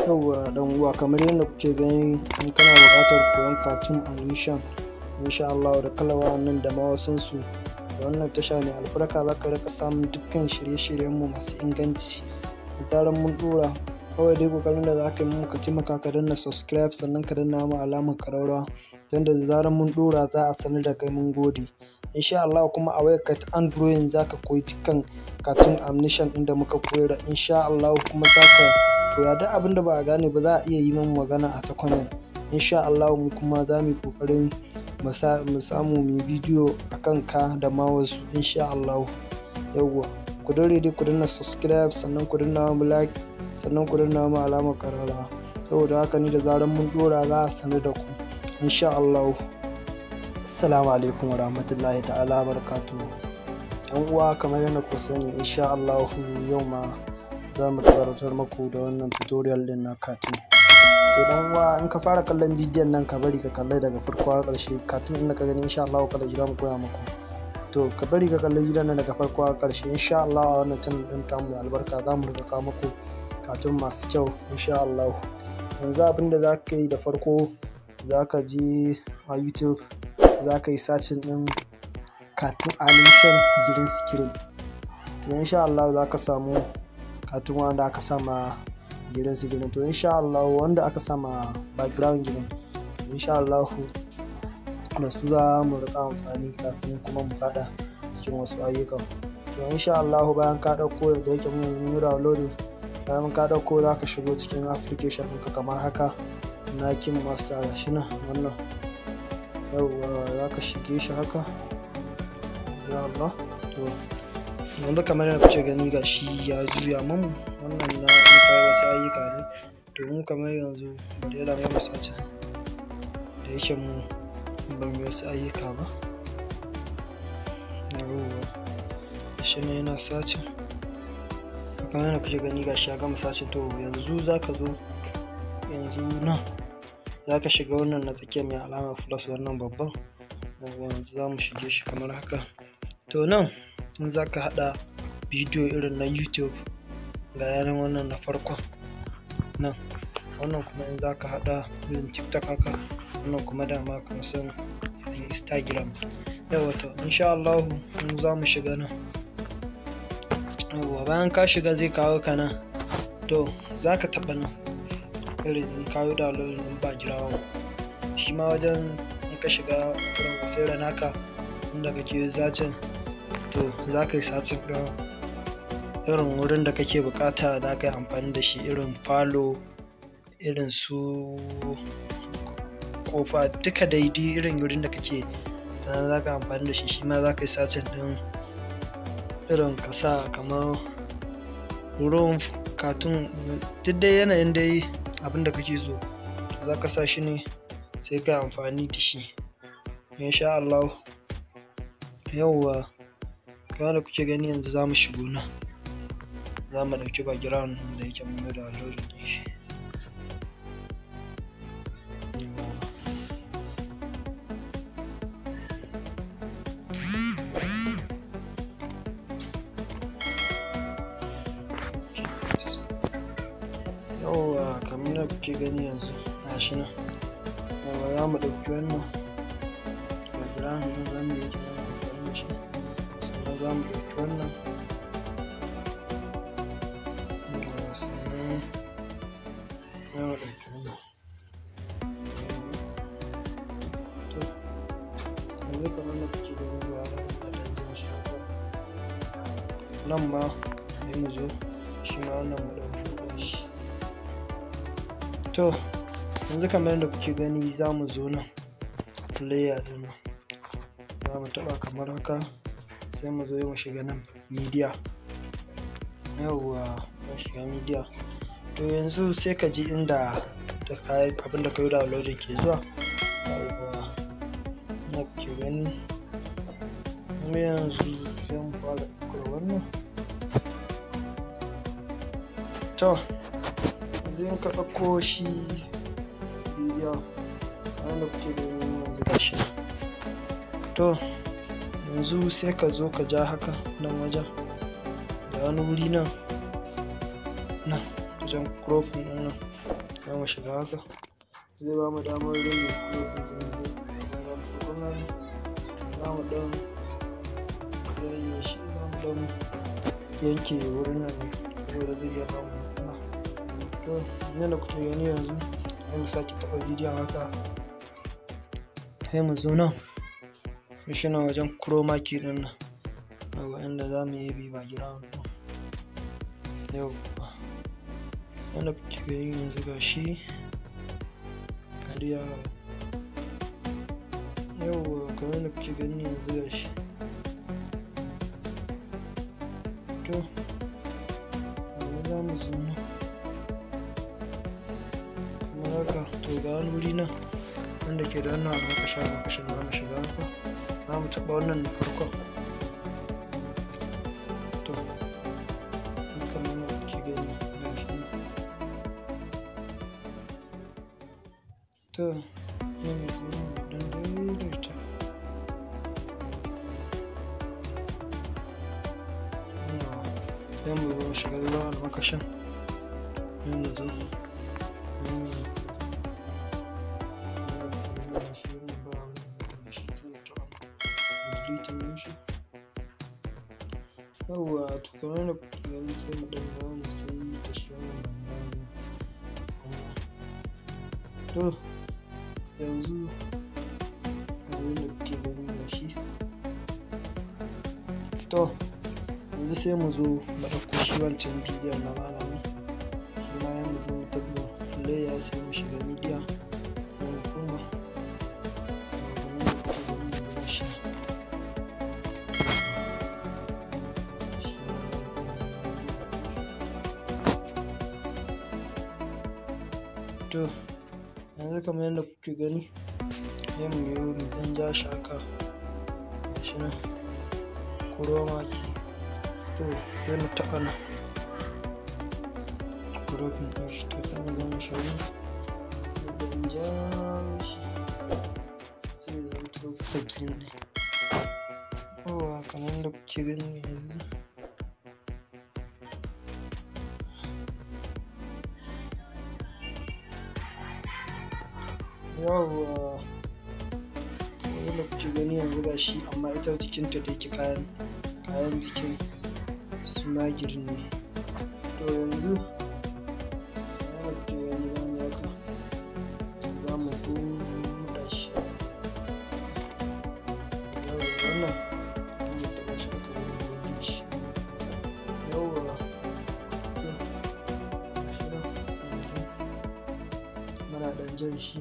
Yauwa ɗan uwa, kamar yadda kuke gani, in kana buƙatar koyon cartoon animation insha Allah da kalar wannan da ma wasunsu, da wannan tasha mai albarka za ka riƙa samun dukkan shirye-shiryenmu masu inganci da zarar mun ɗora. Kawai dai ƙoƙarin da za ka yi mu ka taimaka ka danna subscribe, sannan ka danna mu alamar ƙararrawa, don da zarar mun ɗora za a sanar da kai. Mun gode. Insha Allah kuma a wayarka ta Android za ka koyi dukkan cartoon animation ɗin da muka koyar insha Allah, kuma za ka koya duk abin da ba a gane ba, za a iya yi min magana a ta comment insha Allah. Mu kuma za mu yi ƙoƙarin mu samu mu yi bidiyo a kan ka da ma wasu insha Allah. Yawwa, ku daure dai ku danna subscribe, sannan ku danna mu like, sannan ku danna mu alamar ƙararrawa. Saboda haka ni da zarar mun ɗora za a sanar da ku insha Allah. Assalamu alaikum warahmatullahi ta'ala barakatuhu. Yan uwa, kamar yadda ku sani, insha Allah yau ma za mu gabatar muku da wannan tutorial din na cartoon. To dan uwa, in ka fara kallon bidiyon nan, ka bari ka kalle daga farko har ƙarshe. Cartoon din da ka gani, insha Allah kada za mu koya muku. To ka bari ka kalli bidiyon nan daga farko har ƙarshe. Insha Allah a wannan channel din tamu mai albarka za mu riga kawo muku cartoon masu kyau insha Allah. Yanzu abin da za ka yi da farko, za ka je a YouTube, za ka yi searching din cartoon animation green screen. To insha Allah za ka samu cartoon wanda aka sama green screen. To insha Allah wanda aka sama background green, to insha Allah da su za mu rika amfani kafin kuma mu fada cikin wasu ayyukan. To insha Allah bayan ka dauko, da yake mun yanzu mun yi downloading, bayan ka dauko za ka shigo cikin application ɗinka kamar haka na KineMaster, gashi nan wannan. Yauwa, za ka shige shi haka ya Allah. To yanzu kamar yadda kuke gani, ga shi ya juya mamu. Wannan na in kai wasu ayyuka ne. To mu kamar yanzu bari yana gama sace, da yake mu ba mu wasu ayyuka ba. Yauwa, shi ne yana searching. Kamar yadda kuke gani, ga shi ya gama searching. To yanzu za ka zo, yanzu nan za ka shiga wannan na tsakiya mai alamar plus, wannan babban. Yanzu za mu shige shi kamar haka. To nan in za ka haɗa bidiyo irin na YouTube, ga yanan wannan na farkon nan. Wannan kuma in za ka haɗa irin TikTok haka. Wannan kuma dama ka san irin Instagram. Yawwa, to insha Allah mu za mu shiga nan. Yawwa, bayan ka shiga zai kawo ka nan. To za ka taɓa nan irin in ka yi downloading ɗin background. Shi ma wajen in ka shiga irin Opera naka inda kake searching, to za ka yi searching ɗin irin wurin da kake buƙata za ka yi amfani da shi, irin falo, irin su ƙofa, duka dai irin wurin da kake tunanin za ka amfani da shi. Shi ma za ka yi searching ɗin irin ka sa kamar room cartoon, duk dai yanayin dai abin da kake so za ka sa shi ne, sai ka yi amfani da shi insha Allah. Yauwa, kamar da kuke gani, yanzu za mu shigo nan, za mu ɗauki background da yake mun yi downloading ɗin shi. Yauwa. Yauwa, kamar da kuke gani yanzu gashi nan. Yauwa, za mu ɗauki wannan background ɗin, za mu yi kiran amfani da shi. Sannan za mu ɗauki wannan. Yauwa, sannan za mu ɗauki wannan. To yanzu kamar da kuke gani, ga nan muna ɗan jan shi haka. Nan ma sai mu zo shi ma wannan mu ɗan buɗe shi. To yanzu kamar yadda kuke gani, za mu zo nan layer ɗin nan, za mu taɓa kamar haka, sai mu zo mu shiga nan media. Yauwa, mun shiga media. To yanzu sai ka ji inda da abin da ka yi downloading ke zuwa. Yauwa, na kuke gani, mu yanzu sai mu fara ɗaukar wannan. To yanzu in ka ɗauko shi bidiyon, kamar da kuke gani yanzu, gashi nan. To yanzu sai ka zo ka ja haka nan wajen, da wani wuri nan, nan wajen cropping ɗin nan. Za mu shiga haka, zai ba mu damar rage cropping ɗin abin. To kun gani, za mu ɗan rage shi, za mu ɗan yanke wurin nan ne saboda zai iya ba mu matsala. To yadda kuke gani yanzu, sai mu sake taɓa bidiyon haka, sai mu zo nan, shi nan wajen chroma key ɗin nan, yawwa, inda za mu yi bi background ɗin. Yawwa, yadda kuke gani yanzu ga shi yawwa, kamar yadda kuke gani yanzu ga shi. To yanzu za mu zo nan kamar haka. To ga wani wuri nan wanda ke da wannan almakashi almakashin, za mu shiga haka, za mu taɓa wannan na farkon. To kamar yadda kuke gani ga shi nan. To sai mu zo mu ɗan daidaita. Yawwa, sai mu zo mu shiga wurin almakashin, sai mu zo sai mu deleting ɗin shi. Yawwa, to kamar yadda kuke gani, sai mu ɗan dawo mu saita shi wannan background ɗin. To yanzu kamar yadda kuke gani ga shi. To yanzu sai mu zo mu ɗauko shi wancan bidiyon na malamin shi ma, sai mu zo mu taɓa layer, sai mu shiga media, sai mu koma. To kamar yadda kuke gani yanzu ga shi nan. Shi ma za mu ɗan. To yanzu kamar yadda kuke gani, sai mu yi mu ɗan ja shi haka, ga shi nan chroma key. To sai mu taɓa nan cropping ɗin shi. To sai mu zo mu shiga mu ɗan ja shi, zai zamto kusa green ne. Yawwa, kamar yadda kuke gani yanzu. Yawwa, kamar yadda kuke gani yanzu ga shi, amma ita jikinta da yake kayan jikin su ma green ne. To yanzu kamar yadda kuke gani, za mu yi haka, za mu buɗa shi. Yawwa, wannan za mu taɓa shi haka, mu goge shi. Yawwa, to ga shi nan yanzu muna ɗan jan shi.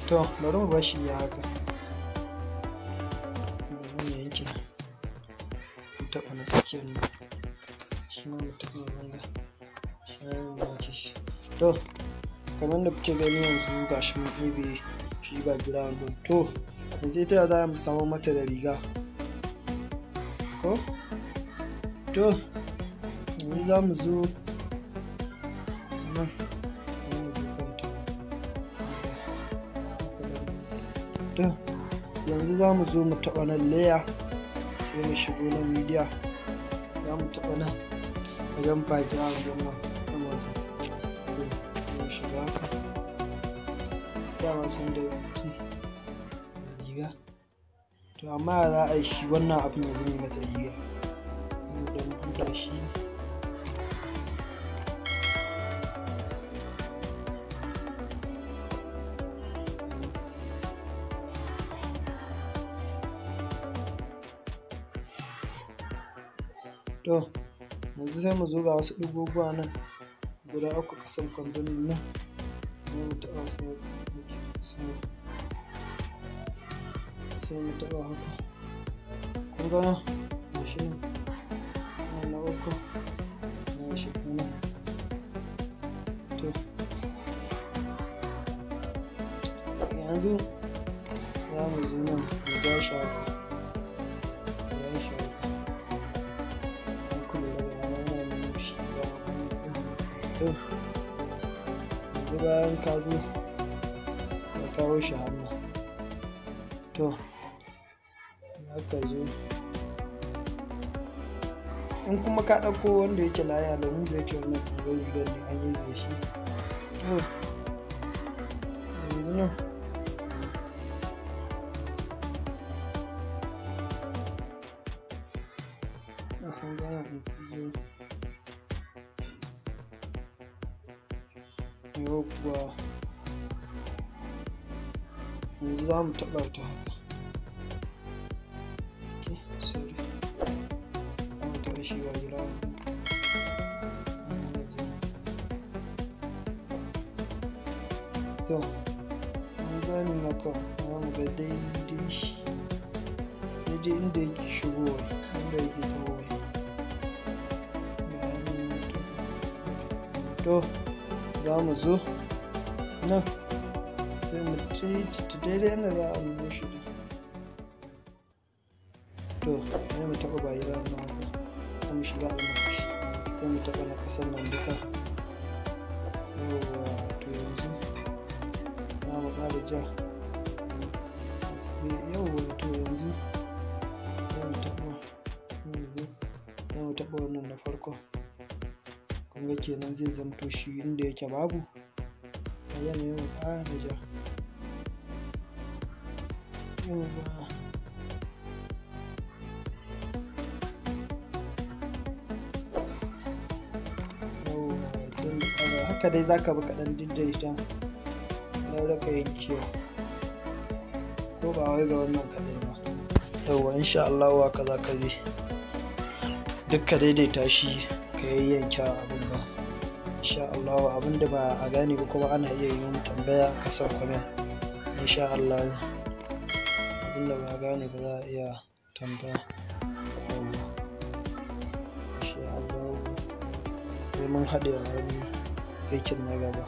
To bari mu bar shi iya haka, bari mu yanke nan, mu taɓa na tsakiyar nan, shi ma mu taɓa wanga, shi ma mu yanke shi. To kamar yadda kuke gani yanzu, ga shi mun ɗebe shi background ɗin. To yanzu ita ya za mu samo mata da riga ko? To yanzu za mu zo nan, za mu zo kanta. To yanzu za mu zo mu taɓa nan layer, sai mu shigo nan media, za mu taɓa nan wajen background ɗin nan, nan wajen. To mu shiga haka, dama can da rubutu da riga. To amma ya za a yi shi wannan abin ya zame mata riga? Mu ɗan buɗa shi. To yanzu sai mu zo ga wasu ɗigoguwa nan guda uku ƙasan kwandon nan, sai mu taɓa su, sai mu taɓa haka. Kun ga nan, ga shi nan, wannan na uku ya shiga nan. To yanzu za mu zo nan mu ja shi haka, mu ja shi haka. In kun lura, ga yana nuna shi ga wannan ɗin. To yanzu bayan ka zo ka Kawo shi hannu. To za ka zo, in kuma ka ɗauko wanda yake laya lau, da yake wannan ɗangar rigar ne an yabe shi. To yanzu nan kun gana, in ka zo, yawwa, yanzu za mu taɓa ta haka. Okay, sorry, za mu taɓa shi ba jira. To in za mu maka, za mu ga daidai shi, daidai inda yake shigowa, inda yake tahowa. Ga yanan ya taho. To za mu zo nan, sai mu ta daidai inda za a nuno shi ɗin. To sai mu taɓa bayiran nan haka, sai mu shiga almakashi, sai mu taɓa na ƙasan nan duka. Yawwa, to yanzu za mu ƙara ja sai, yawwa, to yanzu sai mu taɓa, yanzu sai mu taɓa wannan na farkon. Kun ga kenan zai zamto shi inda yake babu a yanayin. Mu ƙara ja. Yawwa, yawwa, sai mu ƙara haka dai. Za ka bi kaɗan daidaita don raka yankewa, ko ba wai ga wannan kaɗai ba. Yawwa, insha Allahu haka za ka bi duk ka daidaita shi, ka yayyanke abin ga. Insha Allahu abin da ba a gane ba kuma ana iya yi mana tambaya a ƙasan comment. Insha Allahu abin da ba a gane ba za a iya tambaya. Yawwa, insha Allahu sai mun haɗe a wani aikin na gaba.